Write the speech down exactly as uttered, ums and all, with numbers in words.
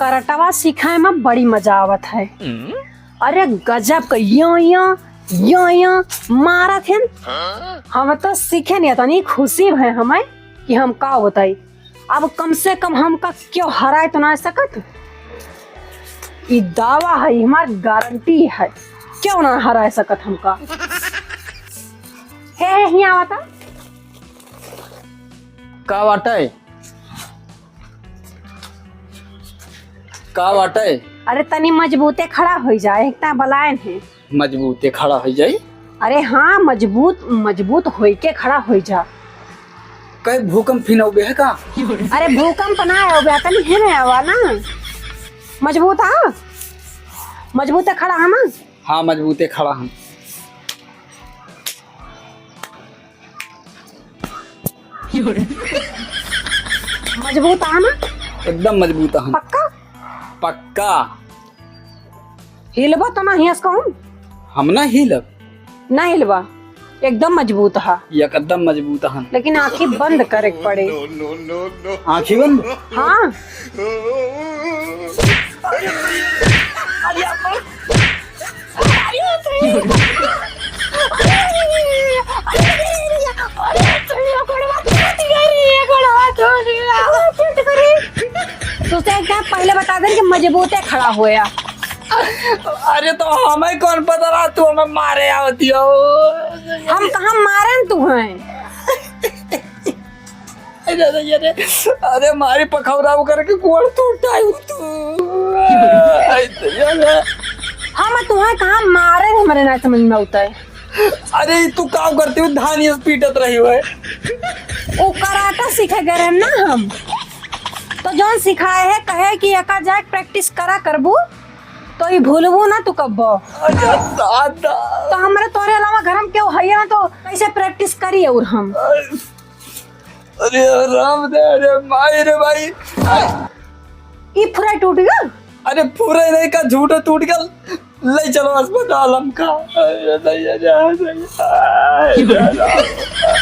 करटवा सीखे में बड़ी मजा आवत है। अरे गजब का यो यो, यो यो मारत हन। हम तो सीखे नहीं, तनी खुशी भय हमें कि हम का बताई। अब कम से कम हमका क्यों हराए तो ना सकत। ई दावा है, ई हमार गारंटी है, क्यों ना हराए सकत हमका। हे, हे, हियाँ आवता। का बाटे? का बाटे? अरे तनी मजबूते खड़ा होइ जा, एक ता बलायन है। मजबूते खड़ा होइ जाई? अरे हाँ, मजबूत, मजबूत होई के खड़ा होइ जा। कई भूकंप फिन अउबे है का? अरे भूकंप ना अउबे, तनी हेने आवा ना। मजबूत आ, मजबूते खड़ा हम। हाँ, मजबूते खड़ा हम। मजबूत आ ना? एकदम मजबूत आ। पक्का? पक्का। हिलबा तो ना हियस कहूँ? हम ना हिलब। ना हिलबा, एकदम मजबूत हा। एकदम मजबूत हन। लेकिन आँखी बंद करे के पड़े। आँखी बंद? हाँ। तुझे एक बार पहले बता देन कि मजबूते खड़ा होया। अरे तो हमें कौन पता रहा तू हमें मारे आवती हो? हम कहाँ मारन तू हैं? अरे, अरे, अरे, अरे, मारी पखौरा ओकर के गोड़ टूटा है तू। अरे, अरे। हम तुहें कहाँ मारे, हमरे ना समझ में आवता है। अरे, तू काम करती हो, धान ये पीटत रही हो। ओ कराटा सीखे गए रहन ना हम। तो जौन सिखाए है, कहे कि एका जाए practice करा करबू, तो ई भूलबू ना तू कब्बो। अरे दादा। तो हमरे तोरे अलावा घर में केहू है ना, तो कैसे practice करी और हम? अरे राम दे, अरे माई रे भाई। ई फुराई टूट गया? अरे फुराई नहीं का, झूठे टूट गया। ले चलो अस्पताल हमका। अरे दैया, जा, दैया। अरे राम।